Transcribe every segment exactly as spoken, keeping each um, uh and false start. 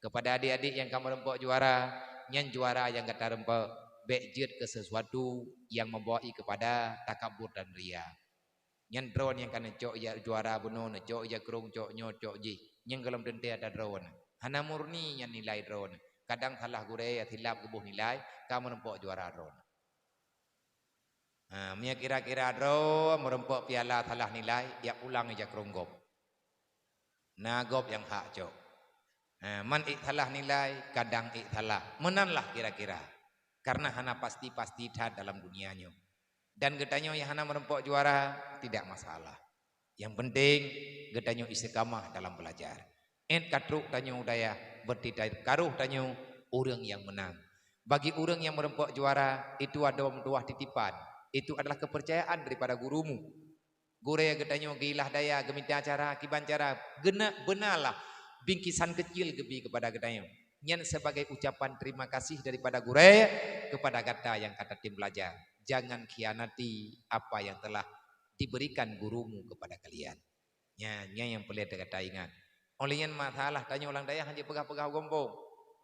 Kepada adik-adik nyang ka meureumpok juara, nyan juara nyang gata reumpok, bék jeuet keu sesuatu nyang meubawa ie kepada takabur dan ria. Nyan droeneuh nyang ka neucok ija juara bunoe, neucok ija krong, cok nyoe, cok jih. Nyan gohlom teuntée ata droeneuh. Hana murni nyan nilai droeneuh. Kadang salah gurée, ya silap geuboh nilai, ka meureumpok juara droeneuh. Ha, meunyo kira-kira droe meureumpok piala salah nilai, jak pulang ija krong gob. Na gob nyang hak cok. Ha, man ék salah nilai, kadang ék salah. Meunan lah kira-kira. Karena hana pasti-pasti that dalam dunia nyoe. Dan geutanyoe nyang hana meureumpok juara, tidak masalah. Nyang penting, geutanyoe istiqamah dalam belajar. Ét ka trok tanyoe u dayah, berarti karoh tanyoe ureuëng nyang meunang. Bagi ureuëng nyang meureumpok juara, itu adalah meutuah titipan. Itu adalah kepercayaan daripada gurumu. Gurée geutanyoe geuilah daya, geumita cara, kiban cara, geuneuk beunalah bingkisan kecil geubri kepada geutanyoe. Nyan sebagai ucapan terima kasih daripada gurée kepada gata nyang ka tatem belajar. Jangan khianati apa yang telah diberikan gurumu kepada kalian. Nyan, nyan nyang peureulée gata ingat. Óh lheueh nyan masalah tanyoe lam dayah hana jipeugah-peugah u gampông.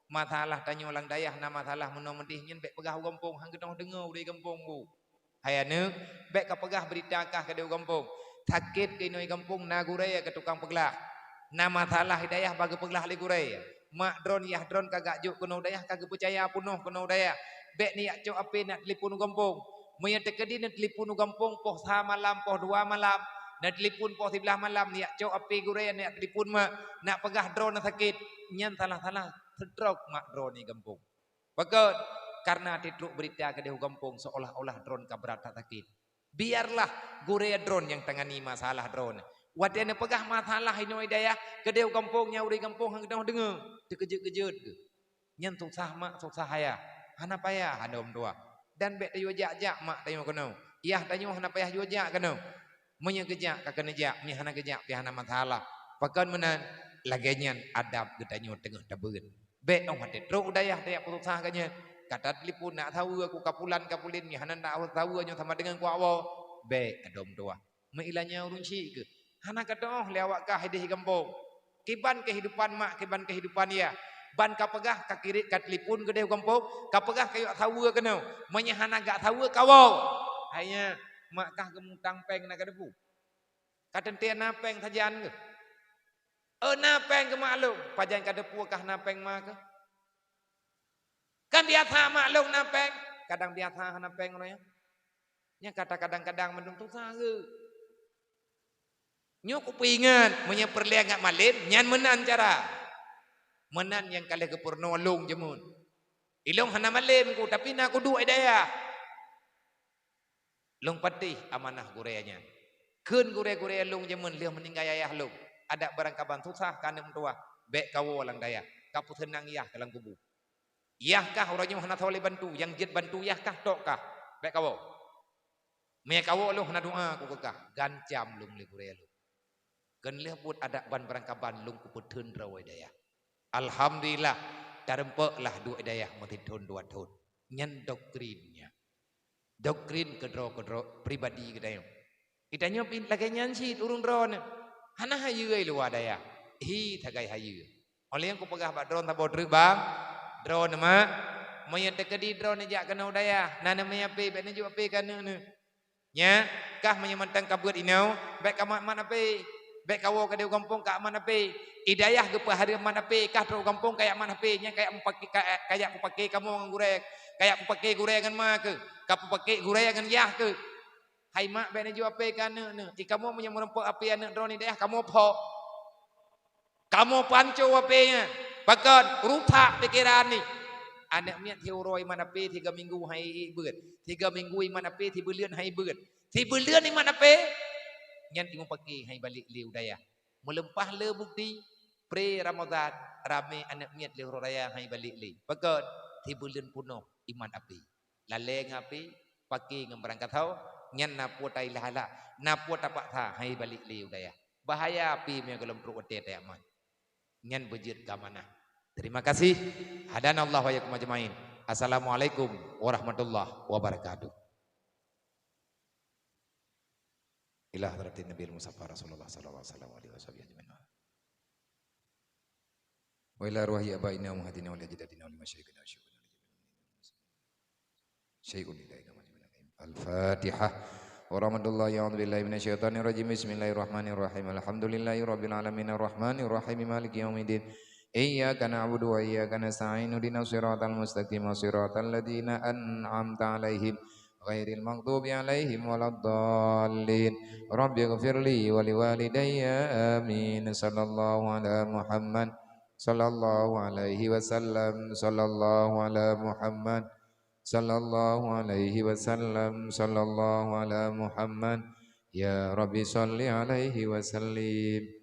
Masalah tanyoe lam dayah na masalah meunoe meudéh nyan bék peugah u gampông, han geutanyoe deungoe u gampông bu. Hai aneuëk, bék kapeugah beurita kah keudéh u gampông. Sakét keunoe gampông na gurée keu tukang peuglah. Na masalah i dayah bah geupeuglah lé gurée. Mak droeneuh yah droeneuh ka geujok keunoe u dayah, ka geupeucaya peunoh keunoe u dayah. Bék neujak cok apé neujak telepon u gampông. Meunyo teukeudi neujak telepon u gampông poh sa malam, poh dua malam, neujak telepon poh siblaih malam, neujak cok apé gurée, neujak telepon mak, neujak peugah droeneuh sakét, nyan salah-salah stroke mak droeneuh gampông. Pakon? Karena teutrok beurita keudéh u gampông seolah-olah droeneuh ka brat that sakét. Biarlah gurée droeneuh nyang tangani masalah droeneuh. Watée neupeugah masalah inoe i dayah keudéh u gampông, nyan ureuëng gampông han geutanyoe deungoe, teukeujot-keujot geuh. Nyan susah mak, susah ayah. Hana payah hana meutuah. Dan bék tayue jak-jak mak tanyoe keunoe. Yah tanyoe hana payah yue jak keunoe. Meunyoe geujak ka keuneuk jak, meunyoe hana geujak pih hana masalah. Pakon meunan, lagée nyan adab geutanyoe teungoh tabeuet. Bék óh watée trok u dayah tajak peususah geuh nyan. Ka tatelepon nak saweue ku ka pulan ka pulen, meunyoe hana nak saweue nyoe sama deungon kuak woe. Bék adoe meutuah. Meuilanya ureuëng syik geuh. Hana kateuoh lé awak kah idéh gampông. Kiban keuhidupan mak, kiban keuhidupan yah. Ban kapeugah ka kirek ka telepon keudéh gampông, kapeugah kayue saweue keunoe. Meunyoe hana gak saweue kawoe. Hai nyan, mak kah geumutang péng na ka deupeu. Ka teuntée na péng sajan geuh. Oh, na péng keu mak lôn, pajan ka deupeu kah na péng ma keuh. Kan biasa mak lôn na péng, kadang biasa hana péng uroe nyan. Nyan kata kadang-kadang mandum susah geuh. Nyoe kupeuingat, meunyoe peureulée ngat malem, nyan meunan cara. Meunan nyang ka lheueh geupeurunoe lôn jameun. Ilôn hana malem ku, tapi na kuduek i dayah. Lôn patéh amanah gurée nyan. Kheun gurée-gurée lôn jameun lheueh meuninggai ayah lôn, adak barangkaban susah keu aneuëk meutuah, bék kawoe lam dayah, ka peuseunang yah keu lam kubu. Yah kah uroe nyoe hana soe lé bantu, nyang jeuet bantu yah kah tok kah, bék kawoe. Meunyoe kawoe lôn hana doa ku keu kah, gancam lôn lé gurée lôn. Kheun lheueh buet adak ban barangkaban lôn kupeutheun droe dayah. Alhamdulillah, tareumpok lah duek dayah meuthon dua thon. Nyan doktrin nyan. Doktrin keudroe-keudroe pribadi geutanyoe. Geutanyoe pih lagée nyan cit ureuëng droeneuh. Hana hayeue luwa dayah. Hi sagai hayeue. Óh lheueh nyan kupeugah bak droeneuh saboh treuk bang, droeneuh mak, meunyoe teukeudi droeneuh jak keunoe u dayah, na neumé apé bék neujok apé keu aneuëk neuh. Nyan, kah meunyoe mantong ka beuet inoe, bék kamat-mat apé. Bék kawoe keudéh gampông kamat apé. I dayah geupeuhareuem mat apé, kah trok gampông kajak mat apé. Nyan kajak meupaké, ka-, kajak peupaké kamoe ngon gurée, kajak peupaké gurée ngon ma keuh, ka peupaké gurée ngon yah keuh. Hai mak bék neujok apé keu aneuëk neuh. I kamoe meunyoe meureumpok apé aneuëk droeneuh dayah, kamoe phok. Kamoe panco apé nyan. Pakon? Rusak pikeran nih. Aneuëk miet siuroe imat apé, siga minggu hai ék beuet. Siga minggu imat apé, sibuleuen hai beuet. Sibuleuen imat apé, nyan imum paké hai balek lé u dayah. Meuleupah le bukti, pre Ramadhan, ramé aneuëk miet lé uroe raya hai balek lé. Pakon? Sibuleuen peunoh imat apé. Lalée ngon apé, paké ngon barang kasoe, nyan na peue tailah-ilah, na peue tapaksa hai balek lé u dayah. Bahaya pih meunyoe gohlom trok watée tajak mat. Nyan beujeuet keu amanah. Terima kasih. Hadanallahu wa iyyakum ajmain. Assalamualaikum warahmatullahi wabarakatuh. Ila hadratin Nabil Mustafa Rasulullah sallallahu alaihi wasallam wa alihi wasahbihi ajmain. وإلى أرواح آبائنا وأمهاتنا وأجدادنا ولمشايخنا وشيوخنا. شيء لله. الفاتحة. ورحمة الله. أعوذ بالله من الشيطان الرجيم. بسم الله الرحمن الرحيم. الحمد لله رب العالمين. الرحمن الرحيم. مالك يوم الدين. إياك نعبد وإياك نستعين. اهدنا الصراط المستقيم. صراط الذين أنعمت عليهم غير المغضوب عليهم ولا الضالين. رب اغفر لي ولوالدي. آمين. صلى الله على محمد. صلى الله عليه وسلم. صلى الله على محمد. صلى الله عليه وسلم. صلى الله على محمد. يا رب صل عليه وسلم.